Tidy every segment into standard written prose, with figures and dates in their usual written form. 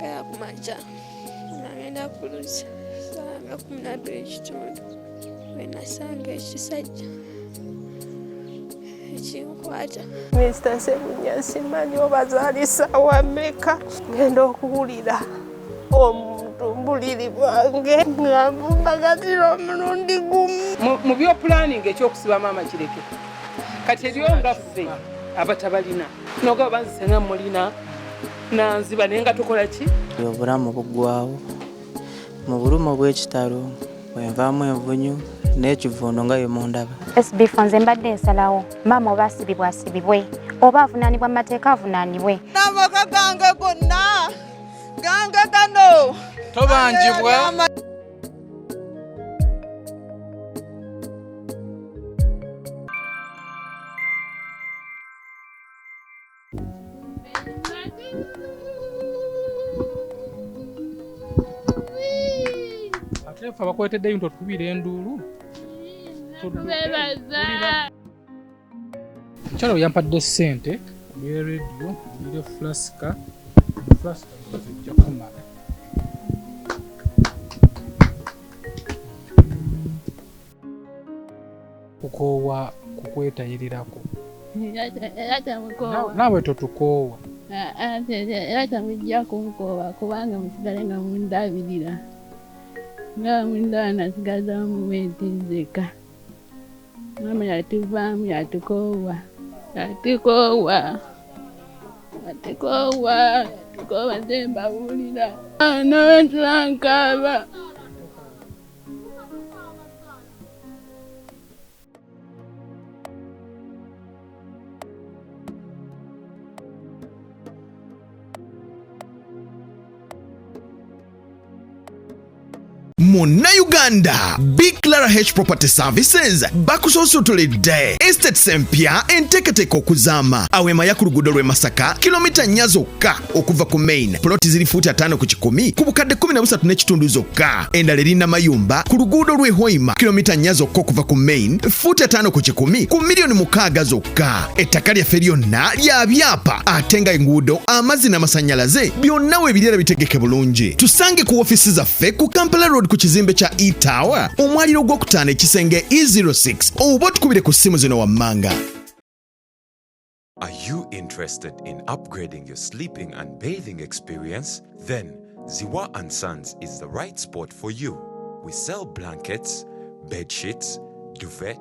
Nkeera ku makya nga ngenda ku luzzi ssaawa nga 12 ekitundu we nasanga ekisajja ekinkwata. Minisita Ssebunya simanyi oba zaali ssaawa mmeka ngenda okuwulira omuntu mbuliri bwange nga nvumbagatira omulundi gumu. Mu byopulaninga ekyokusiba maama kireke kati eriyo nga ffe abatabalina nogaba banzise nga mulina nanziba naye nga tukola ki? Obulamu buggwawo mu bulumi obw'ekitalo bwenvaamu envunyu n'ekivundo nga bye mundaba. SB4 nze mbadde nsalawo maama oba asibibwa asibibwe oba avunaanibwa mu mateeka avunaanibwe. N'amaka gange gonna gange gano tobanjibwa. Ate ffe abakweteddeyo nti otukubira enduulu. Tubebaza. Omukyala we yampadde ssente ngule rediyo, ngulire fulasika. Fulasika ndowooza ejja kumala. Kukoowa kukwetayirirako. Era temukoowa. Naawe totukoowa. Era temujja kunkoowa kubanga musigale nga mundabirira. Nga mundaba nasigaza mumenti nzeka. Maama yatuvaamu yatukoowa. Yatukoowa. Yatukoowa. Yatukoowa nze mbabuulira. Nowentula nkaaba. Munnayuganda, Big Clara H Property Services bakusoosottoledde estates empya enteekateeka okuzaama awemaya ku luguudo lw'e Masaka, kilomita 4 zokka okuva ku main. Poloti ziri fuuti 50 ku 100 ku bukadde 13 n'ekitundu zokka. Endala eri Namayumba ku luguudo lw'e Hoima, kilomita 4 zokka okuva ku main, fuuti 50 ku 100 ku miliyoni 6 zokka. Ettaka lyaffe lyonna lya byapa ate nga enguudo, amazzi n'amasannyalaze byonna weebiri era bitegeke bulungi. Tusange ku woofiisi zaffe ku Kampala Road ku kizimbe kya E-Tower, omwaliro ogwokutaano, ekisenge E06, oba otukubire ku ssimu zino wammanga. Are you interested in upgrading your sleeping and bathing experience? Then Ziwa and Sons is the right spot for you. We sell blankets, bed sheets, duvet,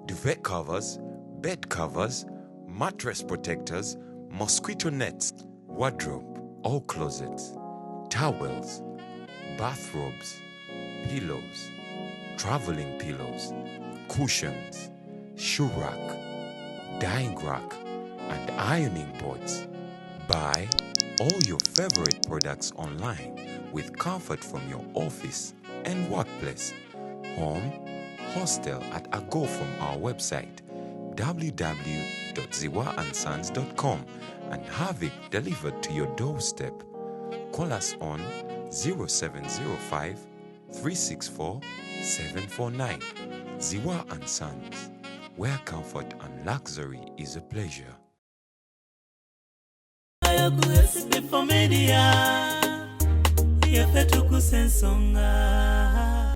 duvet covers, bed covers, mattress protectors, mosquito nets, wardrobe or closets, towels, bathrobes, pillows, traveling pillows, cushions, shoe rack, dyeing rack, and ironing boards. Buy all your favorite products online with comfort from your office and workplace, home, hostel at a go from our website www.ziwaandsons.com and have it delivered to your doorstep. Call us on 0705 364 749. Ziwa and Sons, where comfort and luxury is a pleasure. Ku SB4 Media yaffe tukusa ensonga.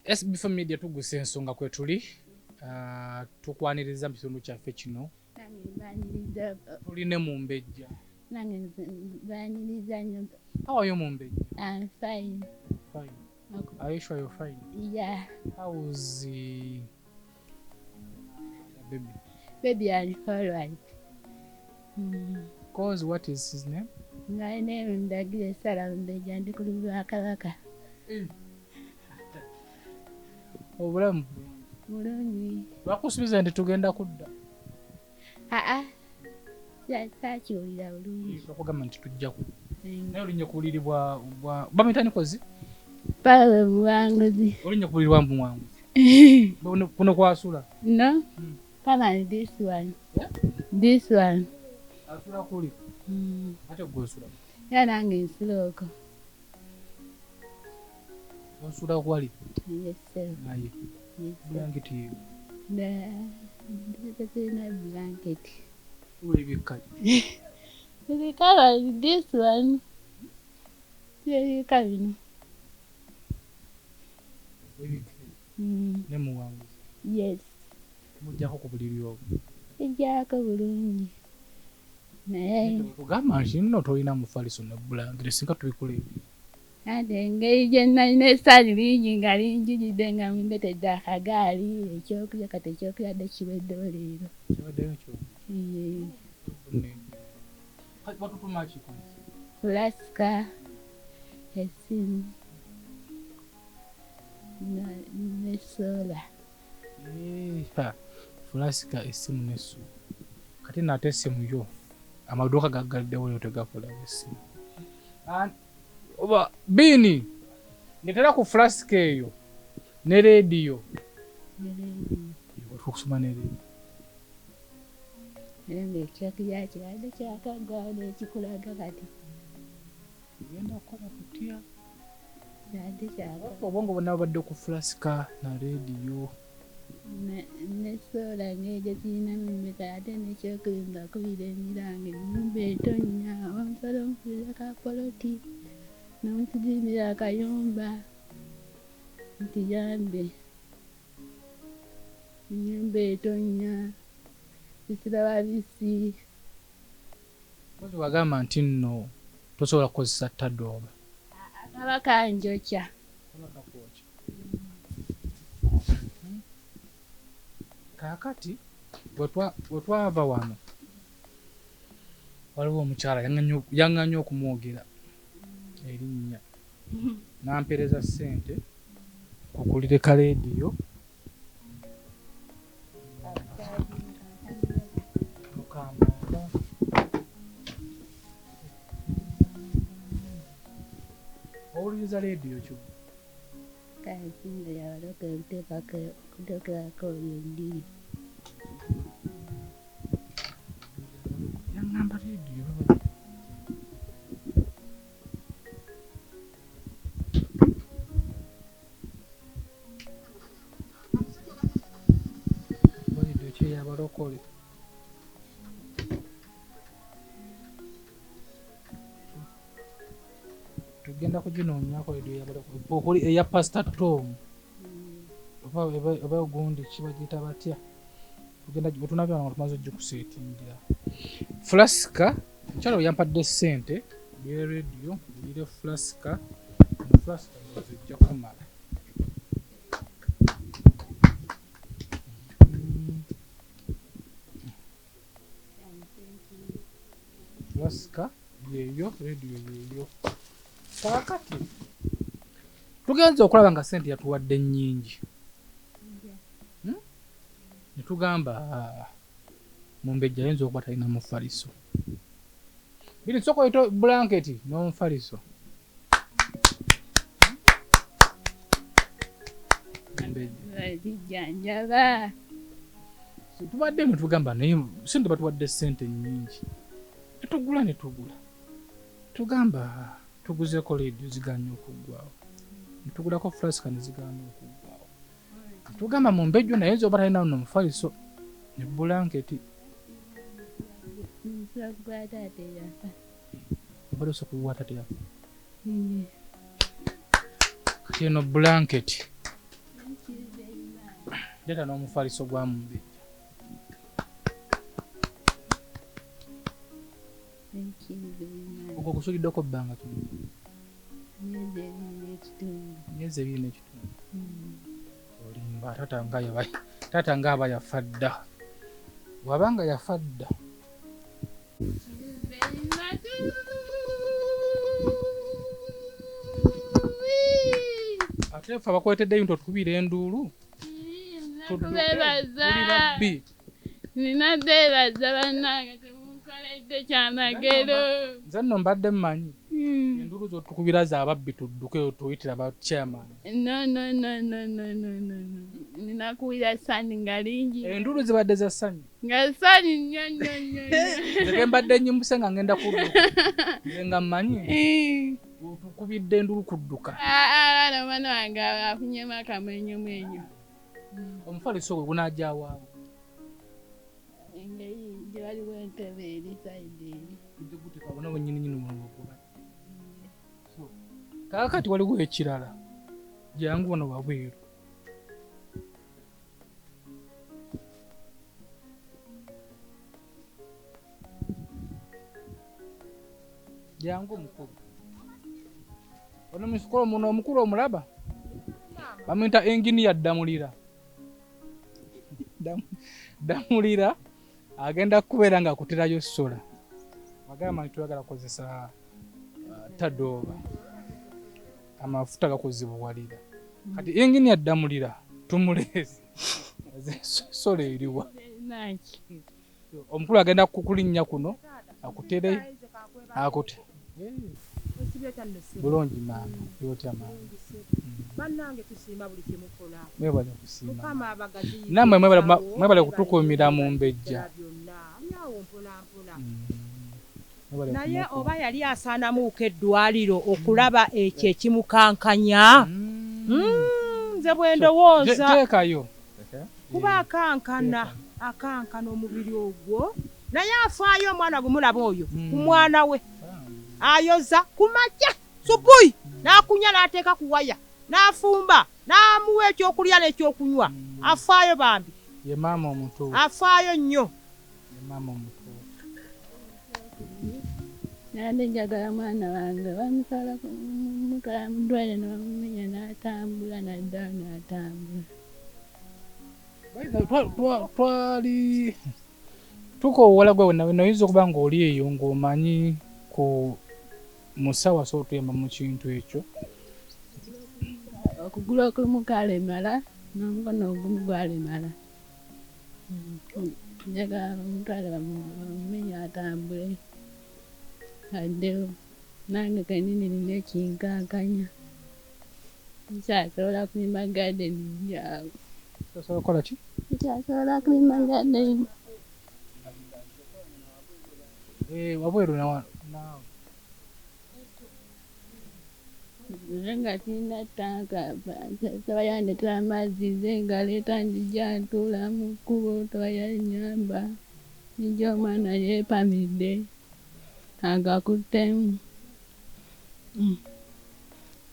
SB4 Media tugusa ensonga kwe tuli. Tukwaniriza mu kitundu kyaffe kino. Tuli ne Mumbejja. Nange mbaniriza nnyo. How are you, Mumbejja? I'm fine. Fine. Are you sure you're fine? Yeah. How's the baby? Baby, I'm all right. Cause what is his name? My name Ndagire Sarah Mumbejja, ndi ku lubu lwa Kabaka. Obulamu bulungi. Bakusuubiza nti tugenda kudda. Aa, saakiwulira bulungi. Bakugamba nti tujja kudda. Naye olinnya ku buliri bwa bamuyita Nikozi? Pawulo Muwanguzi. Olinnya ku buliri bwa Muwanguzi. Kuno kwasula? No. Come on, this one. Yeah? This one. Asula kuli? Ate gwe osula? Era nange nsula okwo. Osula kwali? Yes, sir. Naye. Yes, sir. Blanketi eyo? Sirina blanketi. Olibikka ki? Ebika this one. Ebika bino. Ebika? Ne Muwanguzi? Yes. Mujjako ku buliri obwo? Tujjako bulungi. Naye kugamba nti nno tolina mufaliso ne bulangire singa tubikola ebyo. Ate engeri gye nalina essanyu lingi nga linjijidde nga mundeetedde akagaali, ekyokulya kati ekyokulya dde kiweddewo leero. Kiweddeyo kyo? Yee. Watutuma ki ku? Fulasika, essimu ne sola. Fulasika, essimu ne sola. Kati nate essimu yo amaduuka gaggaliddewo leero tegakola essimu. Oba Biini ndetera ku fulasika eyo ne leediyo. Okusoma ne leediyo. Era ng'ekyokulya kibadde kyakaggwawo n'ekikulaga kati. Tugenda kukola kutya? Kibadde kyaka. Obwongo bwonna bubadde ku fulasika na leediyo. Ne sola ng'egyo kirinamu mmeka ate n'ekyokubiri kubira emiranga ennyumba etonnya omusolo nfulira ka poloti n'onsizimbira akayumba ntiyambe. Ennyumba etonnya bisira babisi. Mpozi wagamba nti nno tosobola kukozesa ttadooba. Kaba kanjokya. Kaba kakwokya. Kaakati bwe twava wano waliwo omukyala yaŋŋanye okumwogera erinnya n'ampeereza ssente kukulire ka leediyo mukambanda. Owuliriza leediyo ki? Kansinga yabaloka kuteekako endiri. Yaŋŋamba leediyo. Leediyo ki eyabalokole? Tugenda kuginoonyaako leediyo y'abalokole okuli eya Pastor Tom oba ogundi ki bagiyita batya? Tugenda bwe tunaabya nga tumaze ogikuseetingira. Fulasika omukyala we yampadde ssente ngule leediyo ngulire fulasika. Fulasika ndowooza ejja kumala. Fulasika yeeyo, leediyo yeeyo. Kaakati tugenze okulaba nga ssente yatuwadde nnyingi. Ne tugamba Mumbejja ayinza okuba talina mufaliso. Biri sooka oyite bulanketi n'omufaliso. Bijjanjaba. Tubadde ne tugamba naye ssente batuwadde ssente nnyingi. Ne tugula ne tugula. Tugamba tuguzeeko leediyo zigaanye okuggwawo. Ne tugulako fulasika ne zigaana okuggwawo. Tugamba Mumbejja naye ayinza okuba talina nno mufaliso ne bulanketi. Nsula gwa taata eyafa. Obadde osooka kugwa taata eyafa? Kati eno bulanketi. Leeta n'omufaliso gwa Mumbejja. Thank you very much. Ogwo gusuliddeko bbanga ki? Myezi 2 n'ekitundu. Myezi 2 n'ekitundu. Olimba, taata nga aba yafa dda. Bw'abanga yafa dda. Ate ffe abakweteddeyo nti otukubira enduulu. Nakubeebaza. Nina beebaza bannange temunkoledde kyamagero. Nze nno mbadde mmanyi. Enduulu z'otukubira z'ababbi tudduke tuyitira ba chairman. No no no no no no no. Nina kuwulira ssanyu nga lingi. Enduulu zibadde za ssanyu. Nga ssanyu nnyo nnyo nnyo. Nze mbadde nnyimbuse nga ngenda kudduka. Nze nga mmanyi. Otukubidde enduulu kudduka. Aa omwana wange afunyemu akamwenyumwenyu. Omufaliso gwe gunaajja waawo. Engeri gye waliwo entebe eri sayidi eri. Ojja guteeka wonna wennyininyini muno gwe. Kaakati waliwo ekirala. Jangu wano wabweru. Jangu omukulu. Ono musukolo muno omukulu omulaba? Bamuyita enginiya Ddamulira. Ddamulira agenda kubeera ng'akuterayo sola. Agamba nti twagala kukozesa tadooba. Amafuta gakuzibuwalira. Kati enginiya Ddamulira tumuleese. Sola eriwa. Omukulu agenda kukulinnya kuno akutere akute. Bulungi maama, otya maama. Bannange tusiima buli kye mukola. Mwebale kusiima. Mukama abagaziyize. Nammwe mwebale kutukuumira mu Mbejja. Awo mpola mpola. Naye oba yali asaanamuuko eddwaliro okulaba ekyo ekimukankanya. Nze bwe ndowooza. Teekayo. Kuba akankana, akankana omubiri ogwo. Naye afaayo omwana gwe mulaba oyo, ku mwana we. Ayoza ku makya subuhi n'akunya n'ateeka ku waya n'afumba n'amuwa ekyokulya n'ekyokunywa. Afaayo bambi. Ye maama omutuufu. Afaayo nnyo. Ye maama omutuufu. Nande njagala mwana wange bamutwala mutwala mu ddwaliro ne bamumenya n'atambula n'addayo n'atambula. Twali tukoowoola gwe noyinza okuba ng'oli eyo ng'omanyi ku musawo asobola otuyamba mu kintu ekyo. Okugulu okumu kwalemala n'omukono ogumu gwalemala. Njagala bamutwale bamumenye atambule addewo. Nange kennyini nina ekinkankanya. Nkyasobola kulima gadeni awo. Osobola kukola ki? Nkyasobola kulima gadeni. Wabweru naawe. Nze nga sirina ttanka, tebayandetera amazzi, nze ngaleeta njija ntuula mu kkubo tebayannyamba. Nijja omwana yeepamidde agakuttemu.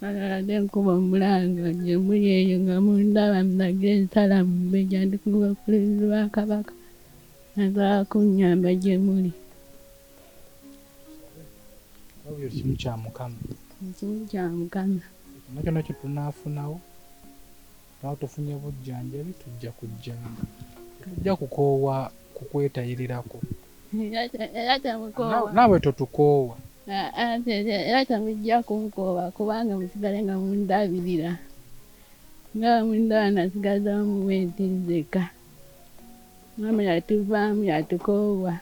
Ate nkuba omulanga gye muli eyo nga mundaba ndage ensala mu Mbejja ndi ku lubalama lwa Kabaka. Asobola kunnyamba gye muli. Wabula kimu kya Mukama. Kimu kya Mukama. Kyonna kyonna kye tunaafunawo, nawe tufunye bujjanjabi tujja kujjanga. Tetujja kukoowa kukwetayirirako. Era temukoowa. Naawe totukoowa. Era temujja kunkoowa kubanga musigale nga mundabirira. Nga mundaba nasigaza omuwenti nzekka. Maama yatuvaamu yatukoowa.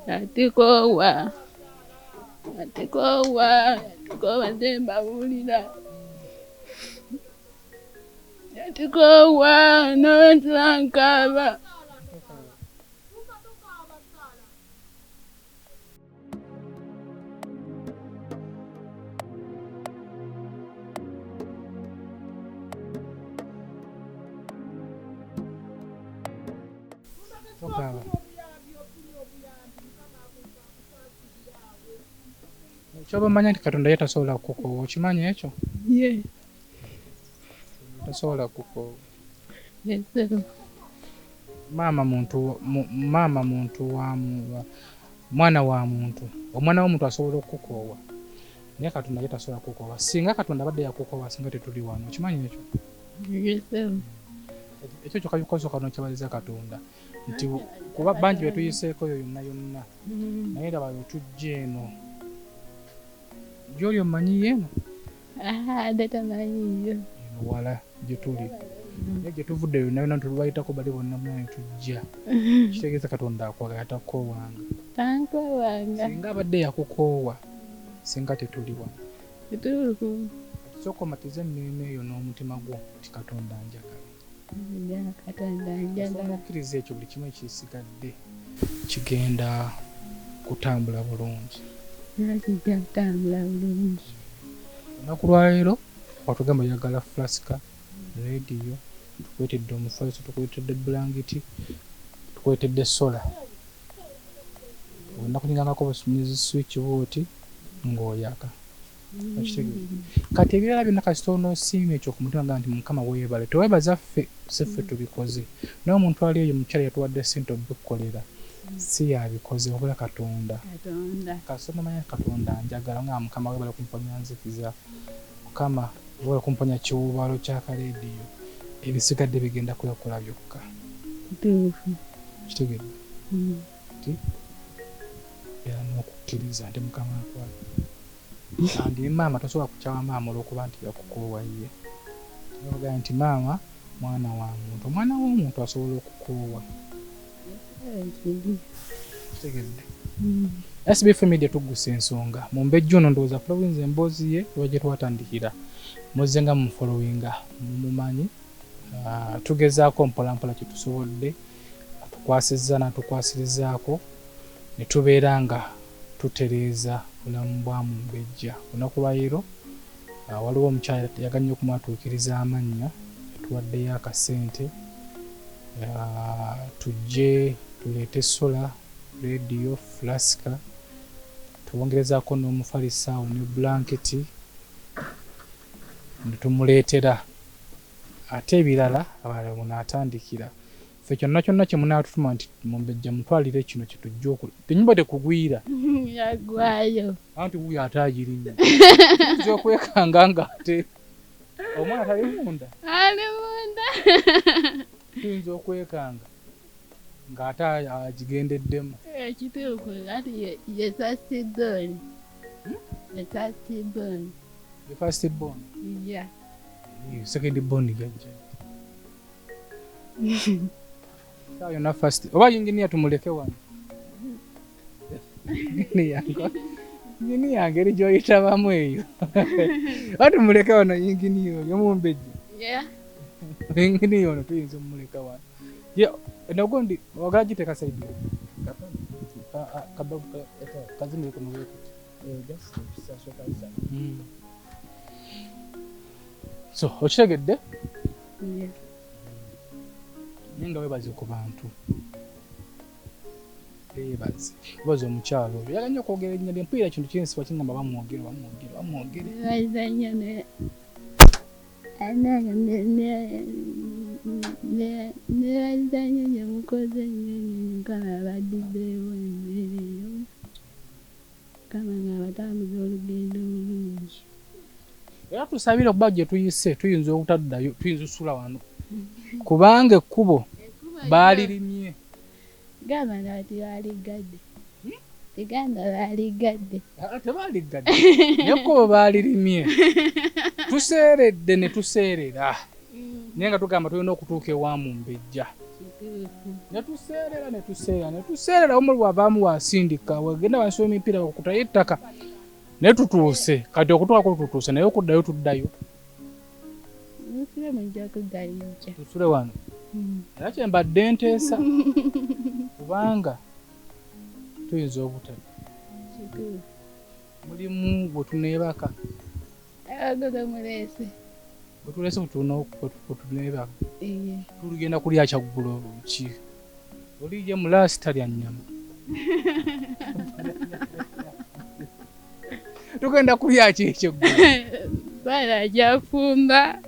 Yatukoowa. Yatukoowa. Yatukoowa nze mbabuulira. Yatukoowa n'owentula nkaaba. Tokaaba. Kyoba omanya nti Katonda ye tasobola kukukoowa, okimanyi ekyo? Ye. Tasobola kukoowa. Maama muntu, maama muntu wa mwana wa muntu. Omwana w'omuntu asobola okukoowa. Naye Katonda ye tasobola kukoowa. Singa Katonda abadde yakukoowa singa tetuli wano. Okimanyi ekyo? Ekyo kyokka kyokka n'okyabaliza Katonda. Nti kuba bangi be tuyiseeko eyo yonna yonna. Naye laba bwe tujja eno. Gy'oli omanyiyo eno? Ate tamanyiyo. Eno wala gye tuli. Naye gye tuvudde yonna yonna tulubayitako bali bonna bonna ne tujja. Kitegeeza Katonda akwagala takukoowanga. Tankoowanga. Singa abadde yakukoowa singa tetuli wano. Kituufu. Sooka omatize emmeeme eyo n'omutima gwo nti Katonda anjagala. Katonda anjagala. Okkiriza ekyo buli kimu ekisigadde kigenda kutambula bulungi. Era kijja kutambula bulungi. Olunaku lwaleero watugamba oyagala fulasika, leediyo, tukuleetedde omufaliso, tukuleetedde bulangiti, tukuleetedde sola. Onakunyigangako busunyizi switch bw'oti ng'oyaka. Okitegeera? Kati ebirala byonna kasita onoosiima ekyo ku mutima gamba nti Mukama weebale. Teweebaza ffe, si ffe tubikoze. Naye omuntu ali eyo omukyala yatuwadde ssente obikukolera. Si yabikoze wabula Katonda. Kasita onomanya Katonda anjagala nga Mukama weebale kumponya nzikiza. Mukama weebale kumponya kiwuubaalo kya kaleediyo. Ebisigadde bigenda kwekola byokka. Kituufu. Okitegedde? Nti era n'okukkiriza nti Mukama akwagala. Andi maama tosobola kukyawa maama olw'okuba nti yakukoowa ye. Ogamba nti maama mwana wa muntu. Omwana w'omuntu asobola okukoowa. Kitegedde? SBF Media tuggusa ensonga. Mumbejja ono ndowooza followinze emboozi ye oba gye twatandikira. Muzze nga mumufollowinga mumumanyi. Tugezaako mpolampola kye tusobodde. Atukwasizza n'atukwasirizaako ne tubeera nga tutereeza bulamu bwa Mumbejja. Olunaku lwa leero waliwo omukyala yaganye okumwatuukiriza amannya, yatuwaddeyo akasente tujje tuleete sola, leediyo, fulasika, tuwongerezaako n'omufaliso awo ne bulanketi ne tumuleetera. Ate ebirala abalala munaatandikira. Ffe kyonna kyonna kye munaatutuma nti Mumbejja mutwalire kino kye tujja oku ennyumba tekugwira. Yagwayo. Anti wuuyo ate agirinnya. Tuyinza okwekanga ng'ate omwana tali munda. Ali munda. Tuyinza okwekanga ng'ate agigendeddemu. Ekituufu anti ye first born. Ye first born. Ye first born? Yeah. Second born yajja. Sawa yonna first. Oba yinginiya tumuleke wano. Yinginiya ngeri gy'oyitabamu eyo. Oba tumuleke wano yinginiya oyo Mumbejja. Yeah. Yinginiya ono tuyinza omuleka wano. Ye nogundi wagala giteeka side. Kazimire kuno bwekuti. So okitegedde? Yeah. Naye nga weebaze ku bantu. Weebaze. Weebaze omukyala oyo. Oyagala nnyo okwogera erinnya lye. Mpulira ekintu kinsiba kingamba bamwogere, bamwogere, bamwogere. Weebaza nnyo ne neebaza nnyo gye mukoze nnyo nnyo Mukama abaddizeewo embeera eyo. Mukama ng'abatambuza olugendo obulungi. Era tusabire okuba gye tuyise tuyinza obutaddayo, tuyinza okusula wano. Kubanga ekkubo baalirimye. Gamba nti baaligadde. Gamba baaligadde. Tebaaligadde. Naye ekkubo baalirimye. Tuseeredde ne tuseerera. Naye nga tugamba tulina okutuuka ewa Mumbejja. Ne tuseerera ne tuseerera ne tuseerera omuli wavaamu wasindika wegenda wansi w'emipiira bakukutayo ettaka. Naye tutuuse. Kati okutuukako tutuuse naye okuddayo tuddayo. Musule mujja kuddayo nkya. Tusule wano. Era kye mbadde nteesa kubanga tuyinza obutadda. Mulimu gwe tuneebaka. Ago ge muleese. Gwe tuleese bwe tuneebaka. Tugenda kulya kyaggulo ki? Oli ye mulaasi talya nnyama. Tugenda kulya ki ekyeggulo? Baana ajja kufumba.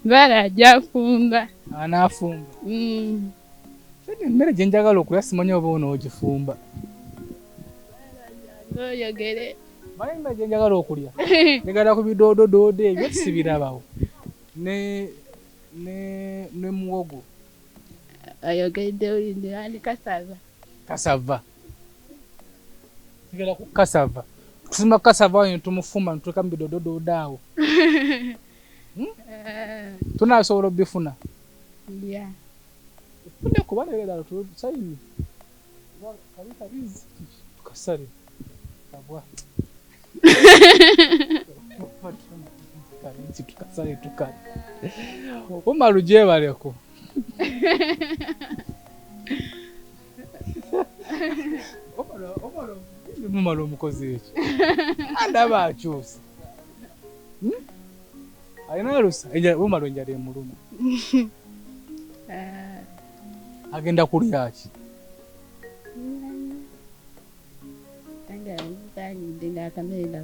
Bala ajja kufumba. Anaafumba. Emmere gye njagala okulya simanyi oba onoogifumba. Oyogere. Manyi emmere gye njagala okulya. Njagala ku bidoododoodo ebyo sibirabawo. Ne muwogo. Oyogedde olindi ani kasava. Kasava. Njagala ku kasava. Tusima kasava awo ne tumufumba ne tuteeka mu bidoododoodo awo. Tunaasobola obifuna? Yeah. Tufune kuba naye ddala tusayini. Kali kabizi tukasale. Kabwa. Kabizi tukasale tukale. Umaru gyebaleko. Umaru omukozi ekyo. Andaba akyusa. Alina alusa. Umaru enjala emuluma. Agenda kulya ki? Akamere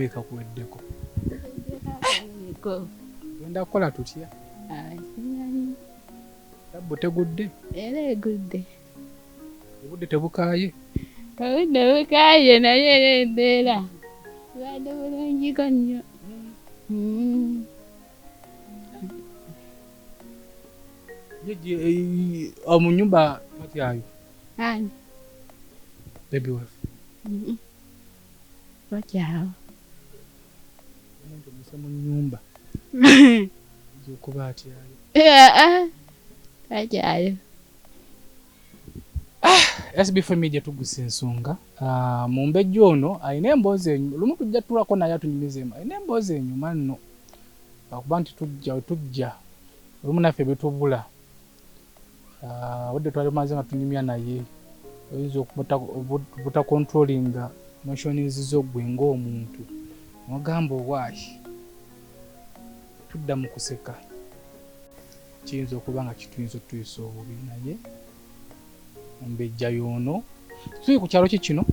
kakuweddeko. Genda kukola tutya? Tabbu tegudde? Era egudde. Obudde tebukaaye? Obudde bukaaye naye era embeera. Tubadde bulungiko nnyo. Mu nnyumba batyayo? Ani? Baby wife. Batyawo. Omuntu omuse mu nnyumba. Ayinza okuba atyayo. Batyayo. SB4 Media tugusa ensonga. Mumbejja ono alina emboozi enyuma. Lumu tujja tutuulako naye atunyumizeemu. Alina emboozi enyuma nno. Lwakuba nti tujja olumu naffe bitubula. Obudde twali tumaze nga tunyumya naye oyinza obutakontrolinga emotions zo ggwe ng'omuntu. N'ogamba owaayi tudda mu kuseka. Kiyinza okuba nga kituyinza otuyisa obubi naye mumbejja y'ono. Tuli ku kyalo ki kino?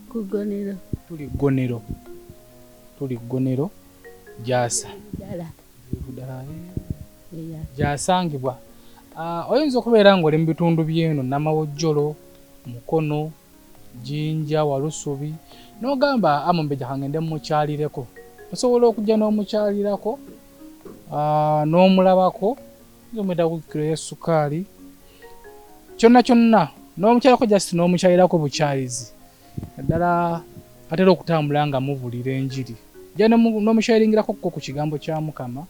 Ku Ggonero. Tuli Ggonero. Tuli Ggonero gy'asa. Gy'asangibwa. Oyinza okubeera ng'oli mu bitundu by'eno Namawojjolo, Mukono, Jinja, Walusubi n'ogamba Mumbejja kangende mmukyalireko. Osobola okujja n'omukyalirako n'omulabako, oyinza omuleetako ku kiro y'essukaali kyonna kyonna n'omukyalirako just n'omukyalirako bukyalizi. Naddala atera okutambula nga mubulira enjiri. Ojja n'omusharingirako ku kigambo kya Mukama.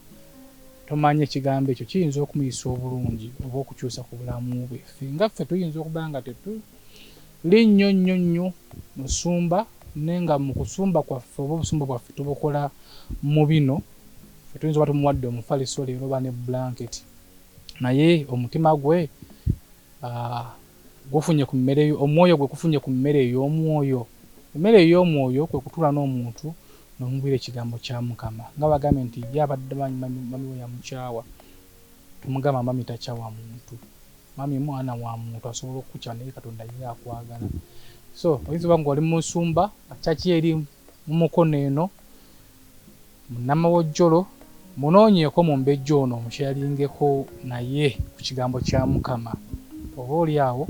Tomanyi ekigambo ekyo kiyinza okumuyisa obulungi oba okukyusa ku bulamu bwe. Ffe nga ffe tuyinza okuba nga tetuli nnyo nnyo nnyo musumba naye nga mu kusumba kwaffe oba obusumba bwaffe tubukola mu bino. Ffe tuyinza oba tumuwadde omufaliso leero oba ne blanket. Naye omutima gwe gufunye ku mmere, omwoyo gwe gufunye ku mmere ey'omwoyo. Emmere ey'omwoyo kwe kutuula n'omuntu n'omubwira ekigambo kya Mukama. Nga bagambye nti ye abadde mami we yamukyawa. Tumugamba mami takyawa muntu. Mami mwana wa muntu asobola okukukyawa naye Katonda ye akwagala. So oyinza oba ng'oli musumba kyaki eri mu Mukono eno mu Namawojjolo munoonyeeko mumbejja ono omukyalingeko naye ku kigambo kya Mukama. Oba oli awo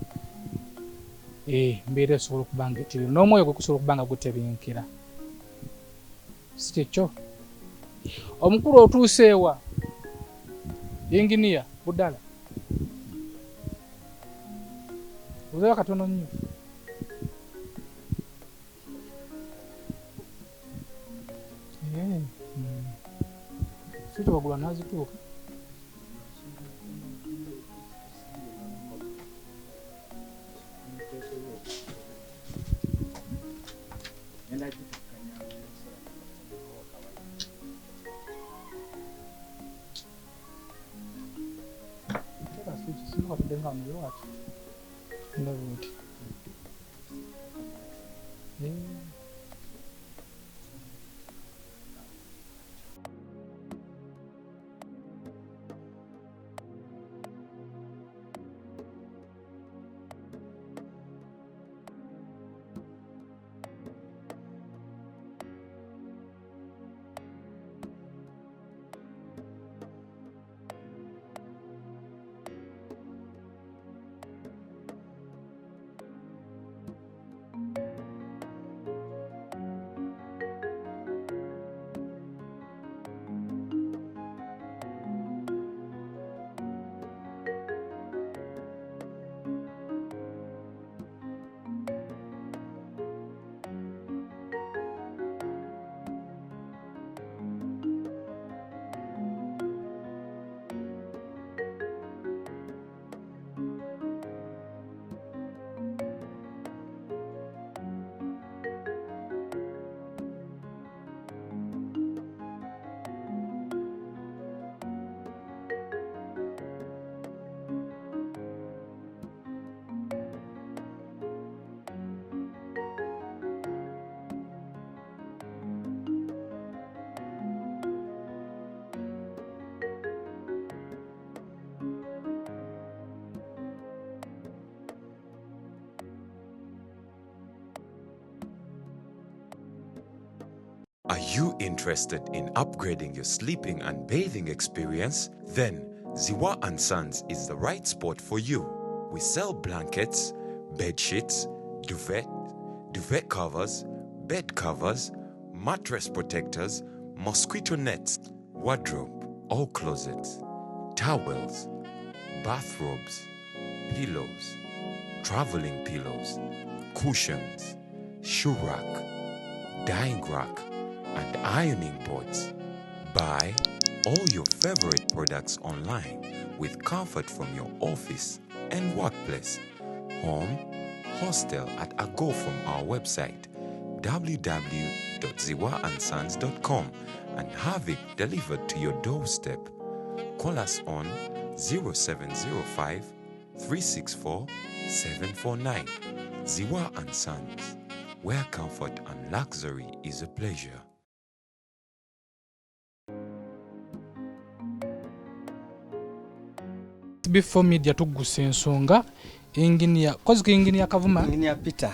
embeera esobola okuba nga etereera n'omwoyo gwe gusobola okuba nga gutebenkera. Si kyekyo? Omukulu otuuse wa? Yinginiya Budala. Ozeeyo katono nnyo. Switch wagula n'azituuka. Are you interested in upgrading your sleeping and bathing experience? Then Ziwa and Sons is the right spot for you. We sell blankets, bed sheets, duvet, duvet covers, bed covers, mattress protectors, mosquito nets, wardrobe, all closets, towels, bathrobes, pillows, traveling pillows, cushions, shoe rack, dyeing rack, and ironing boards. Buy all your favorite products online with comfort from your office and workplace, home, hostel at a go from our website www.ziwaandsons.com and have it delivered to your doorstep. Call us on 0705 364 749. Ziwa and Sons, where comfort and luxury is a pleasure. Before media tugusa ensonga engineer kozika engineer Kavuma engineer Peter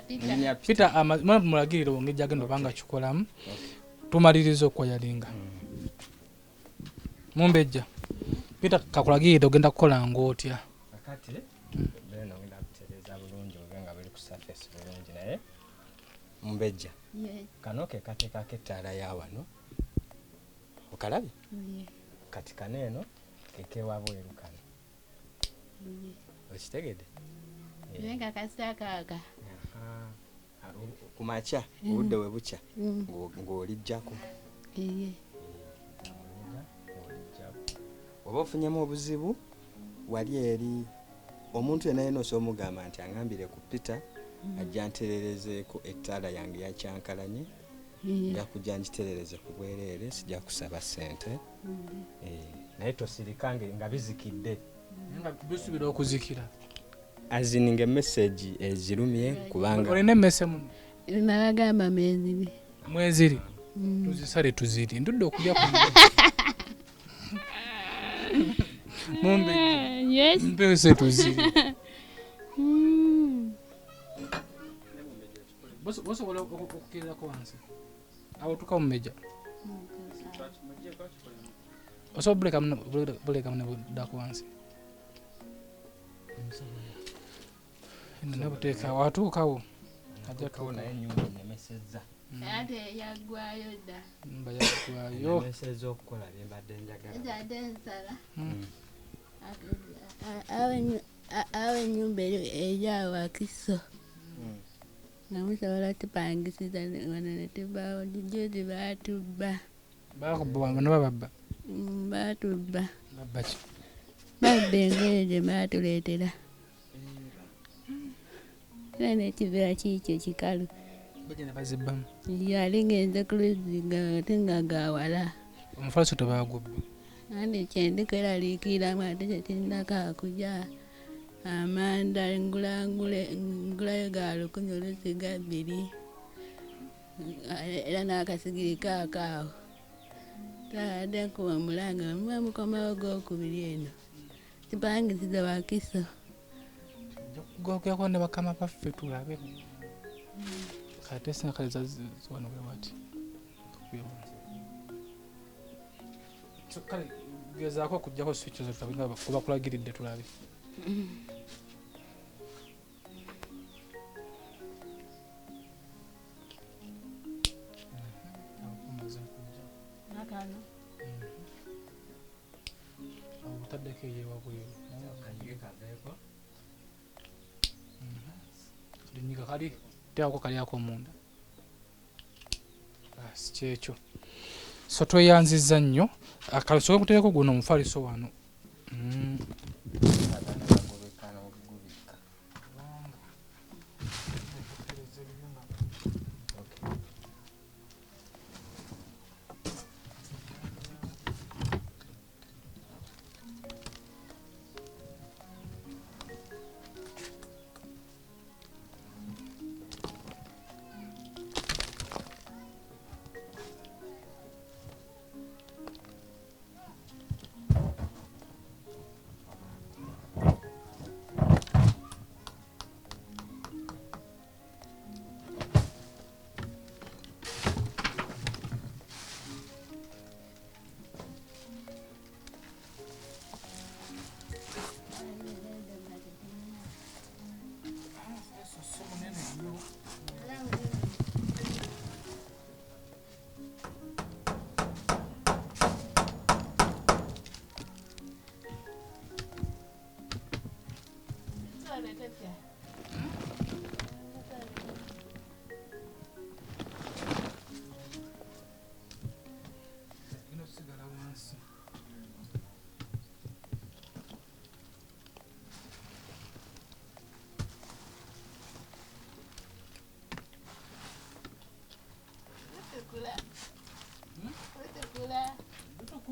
engineer Peter mwana tumulagirire ongejja agenda obanga kikolamu tumaliriza okwayalinga mumbejja Peter kakulagirire ogenda kukola ng'otya akati beno ngenda kutereza bulungi obenga buli ku surface bulungi naye mumbejja kano ke kateeka k'ettaala ya wano okalabye kati kano eno keke wabweru kano okitegedde Nenga kasaka kumakya obudde we bukya ng'olijjako oba ofunyemu obuzibu wali eri omuntu yenna yenna osobola omugamba nti angambire ku Peter ajja ntererezeeko ettaala yange yakyankalanye nja kujja ngiterereze ku bwereere sijja kusaba ssente naye tosirikange nga bizikidde nga bisubira okuzikira azininga message ezirumye kubanga olina emmese muno nabagamba mweziri mweziri tuzisale tuziri ndudde okulya ku mumbe yes mpese tuziri bosobola okukirirako wansi awo tuka mumejja osobola buleka muno buddako wansi nabuteeka watuukawo ajja tuukawo naye ennyumba ennemesezza ate yaggwayo dda mba yaggwayo ennemesezza okukola bye mbadde njagala nzadde nsala awo ennyumba eryawo Wakiso nga musobola tupangisiza wano ne tubaawo juzi baatubba baakubba bano bababba baatubba babba ki babba engoye gye baatuleetera era n'ekiveera kiikyo kikalu bagenda bazibbamu yali ngenze ku luzzi ate nga gawala omufaliso tebaagubba andi kyendi kweraliikiriramu ate kyekirinako akujja amanda ngulayo ga 10 oluusi ga 2 era n'akasigiri kaakaawo taadde nkuba omulanga muba mukomawo gwokubiri eno kipangisiza Wakiso gogerako ne bakama baffe tulabe kate sinakaliza wano bwe wati kale gezaako okuggyako switch zo tulabe nga bakulagiridde tulabe Otaddeko eyewabweru linyiga kali teekako kali ako munda basi kyekyo so tweyanzizza nnyo akalisoke kuteekako guno omufaliso wano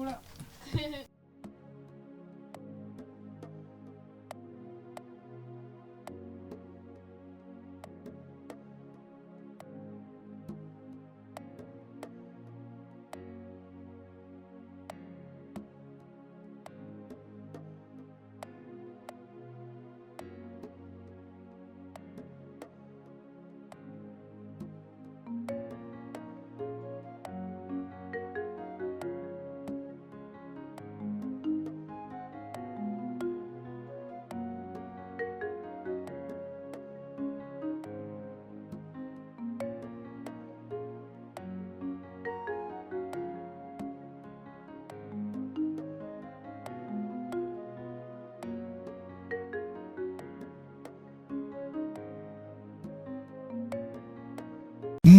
Tukula.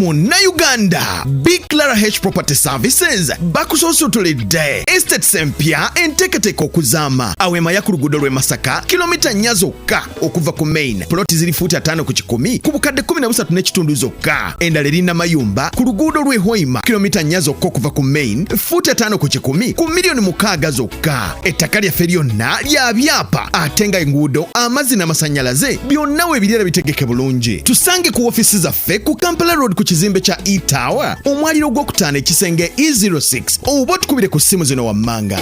Munnayuganda, Big Clara H Property Services bakusoosottoledde estates empya enteekateeka okuzaama awemaya ku luguudo lw'e Masaka, kilomita 4 zokka okuva ku main. Poloti ziri fuuti 50 ku 100 ku bukadde 13 n'ekitundu zokka. Endala eri Namayumba ku luguudo lw'e Hoima, kilomita 4 zokka okuva ku main, fuuti 50 ku 100 ku miliyoni 6 zokka. Ettaka lyaffe lyonna lya byapa, ate nga enguudo, amazzi n'amasannyalaze byonna weebiri era bitegeke bulungi. Tusange ku woofiisi zaffe ku Kampala Road ku kizimbe kya E-Tower, omwaliro gwokutaano, ekisenge E06, oba otukubire ku ssimu zino wammanga.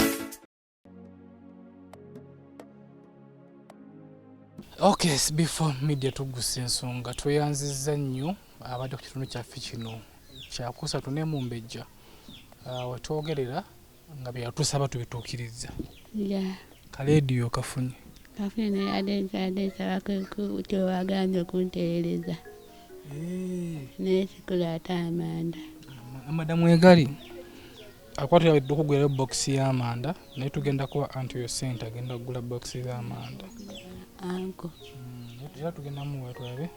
Okay, before media tugusa ensonga, tweyanzizza nnyo abadde ku kitundu kyaffe kino kyakusatu ne Mumbejja. Wetwogerera nga bye yatusaba tubituukiriza. Kaleediyo kafunye. Kafunye, naye ate nkyadde nsaba kyewagambye okuntereereza, naye sikula ate amanda. Amanda mwegali akwatira okugulayo bokisi y'amanda, naye tugenda kuwa anti oyo sente agenda kugula bokisi z'amanda. Anko. Era tugenda muwa, tulabe,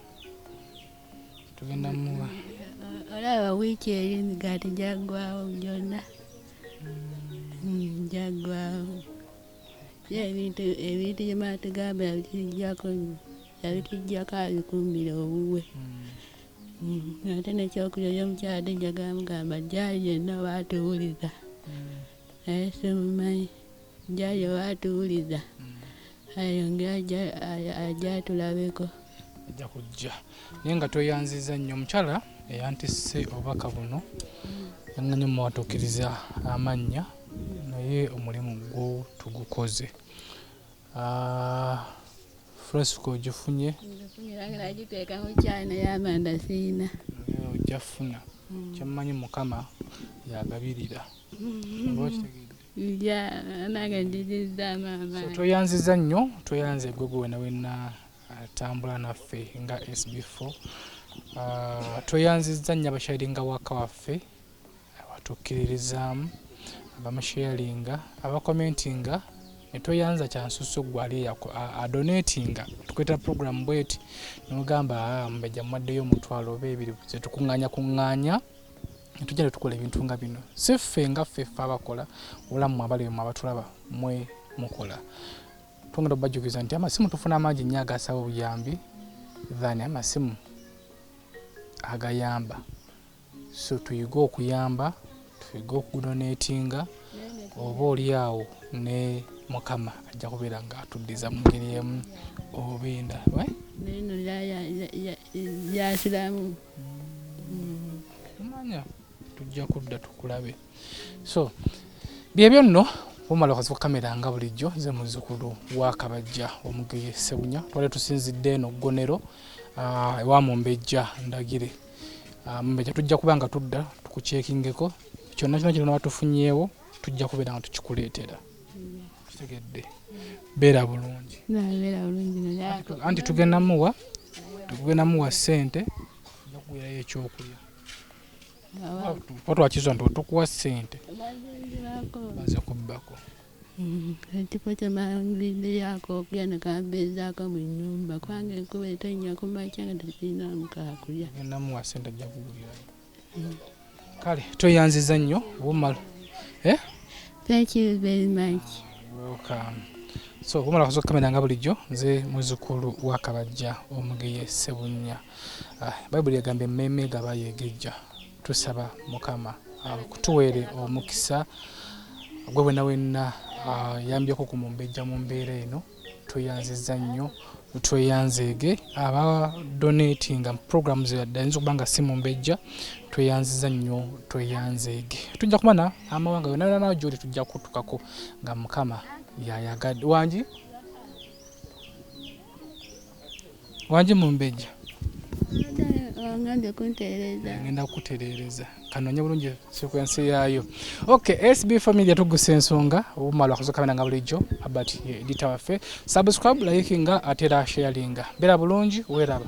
tugenda muwa. Olaba wiiki eri emigaati gyaggwawo gyonna. Gyaggwawo. Ye ebintu bye batugamba yabituggyako abikuumira owuwe. Ate nekyokulya y'omukyala ate njagala mugamba gyali yenna oba atuwuliza, naye simumanyi gyali oba atuwuliza, ayongere ajja atulabeko. Ajja kujja, naye nga tweyanziza nnyo omukyala eyantisse obubaka buno, yaŋŋanye muwatuukiriza amannya, naye omulimu gwo tugukoze. Fresco ogifunye? Era nga nagiteeka mu kyayi, naye amanda siina. Ojja funa. Kyemmanyi, Mukama yagabirira. Oba okitegedde? Ja, nange njigizza maama. So tweyanziza nnyo, tweyanze gwe gwe wena wena atambula naffe nga SB4. Tweyanziza nnyo abasharinga waka waffe, abatukkiririzaamu, abamusharinga, abakomentinga, ne tweyanza kyansusso gwe ali adonatinga. Tukweta program bweti n'ogamba, Mumbejja mwaddeyo 50 oba 20 zetukuŋŋaanya kuŋŋaanya ne tujja ne tukola ebintu nga bino. Si ffe nga ffe ffe abakola, wabula mmwe abali mmwe abatulaba mmwe mukola. Twongera okubajjukiza nti amasimu tufuna amangi nnyo agasaba obuyambi than amasimu agayamba. So tuyige okuyamba, tuyige okudonatinga, oba oli awo ne Mukama ajja kubeera ng'atuddiza mu ngeri emu oba endala. Neno lyasiramu. Manya tujja kudda tukulabe. So byebyo nno, bumala okazi ku kamera nga bulijjo, nze muzzukulu wa Kabajja Omugeye Ssebunya. Twali tusinzidde eno Ggonero, ewa Mumbejja Ndagire. Mumbejja, tujja kuba nga tudda tukukyekingeko kyonna kyonna kyonna batufunyeewo, tujja kubeera nga tukikuleetera. Kitegedde? Beera bulungi. Nabeera bulungi naye. Anti tugenda muwa ssente, ojja kugulirayo ekyokulya. Kuba twakizwa nti tukuwa ssente baze kubbako. Ekifo kyemangiriddeyako okulya nekambeezaako mu nnyumba, kubanga enkuba etonnya ku makya nga tekirina kakulya. Tugenda muwa ssente, ajja kugulirayo. Kale tweyanziza nnyo bumala. Thank you very much. Welcome. So bumala kazo kamera nga bulijjo, nze muzzukulu wa Kabajja Omugeye Ssebunya. Bayibuli egamba emmeeme gaba yegejja. Tusaba Mukama akutuweere omukisa. Gwe wena wenna ayambyeko ku mumbejja mu mbeera eno, tweyanzizza nnyo, tweyanzeege. Aba donatinga programs yadde ayinza okuba nga si mumbejja, tweyanziza nnyo, tweyanzeege. Tujja kumana amawanga yonna yonna nawe gyoli, tujja kutukako nga Mukama yayagadde. Wangi wangi mumbejja? Ngambye kuntereeza. Ngenda kukutereereza, kanonye bulungi sequence yaayo. Okay, SB Family, tugusa ensonga obumala akazo kamera nga bulijjo. Abat editor waffe, subscribe, likinga, ate era sharinga. Beera bulungi, weeraba.